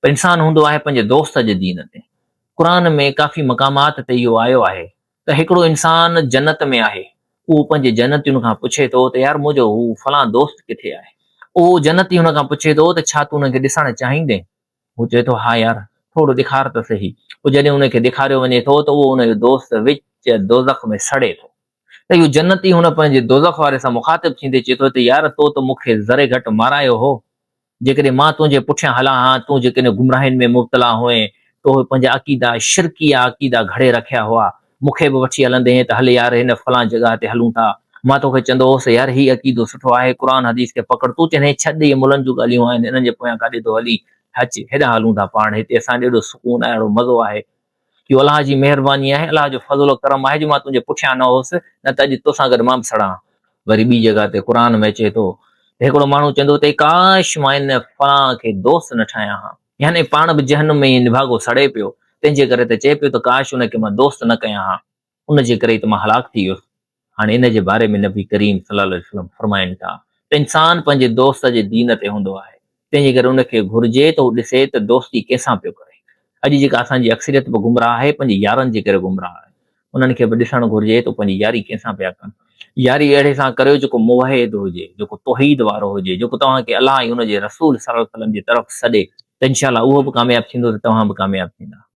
پر انسان هوندو آهي پنهنجي دوست جي دين تي. قرآن ۾ ڪافي مقامات تي اهو آيو آهي ته هڪڙو انسان جنت ۾ آهي، اهو پنهنجي جنتين کان پڇي ٿو ته يار منهنجو هو فلان دوست ڪٿي آهي؟ اهو جنتي هن کان پڇي ٿو ته ڇا تون هن کي ڏسڻ چاهيندين؟ هو چئي ٿو ها يار ٿورو ڏيکار ته سهي. پوء جڏهن ان کي ڏيکاريو وڃي ٿو ته اهو ان جو دوست وچ دوزخ ۾ سڙي ٿو ته اهو جنتي هن پنهنجي دوزخ واري سان مخاطب ٿيندي چئي ٿو ته يار تو ته مون کي ذري گهٽ مارايو هو، جيڪڏهن مان تنهنجي پٺيان هلان ها، تون جيڪڏهن گمراهين ۾ مبتلا هئين، تو اهي پنهنجا عقيدا، شرڪيه عقيدا گهڙي رکيا هئا، مون کي به وٺي هلندين ته هل يار هن فلان جڳهه تي هلون ٿا. مان توکي چوندو هوس يار هي عقيدو سٺو آهي، قرآن حديث کي پڪڙ، تون چوين هي ڇڏ اهي ملن جون ڳالهيون آهن، انهن جي پويان ڪاڏي ٿو هلين، اچ هيڏانهن هلون ٿا پاڻ، هتي اسان ڏي ايڏو سڪون آهي، اهڙو مزو آهي. اهو الله جي مهرباني آهي، الله جو فضل و ڪرم آهي جو مان تنهنجي پٺيان نه هوس، نه ته اڄ توسان گڏ مان به سڙان ها. وري ٻي جڳهه تي قرآن ۾ اچي ٿو ته هڪڙو ماڻهو چوندو ته ڪاش مان ان فلان کي دوست نه ٺاهيان ها. يعني پاڻ به جهنم ۾ ائين نڀاڳو سڙي پيو، تنهن جي ڪري ته چئي پيو ته ڪاش ان کي مان دوست نه ڪيان ها، ان جي ڪري ئي ته مان هلاڪ ٿي ويس. هاڻي ان جي باري ۾ نبي ڪريم صلي الله عليه وسلم فرمائن ٿا ته انسان پنهنجي دوست جي دين تي هوندو آهي، تنهن جي ڪري ان کي گهرجي ته هو ڏسي ته دوستي ڪنهن سان پيو ڪري. اڄ جيڪا اسان جي اڪثريت به گمراهه آهي، پنهنجي يارن جي ڪري گمراهه آهي. انهن کي به ڏسڻ گهرجي ته هو پنهنجي ياري ڪنهن سان پيا ڪن. ياري اهڙي سان ڪريو جيڪو موحد هجي، جيڪو توحيد وارو هجي، جيڪو توهان کي الله ۽ ان جي رسول صلي الله عليه وسلم جي طرف سڏي ته انشاء الله اهو به ڪامياب ٿيندو ته توهان به ڪامياب ٿيندا.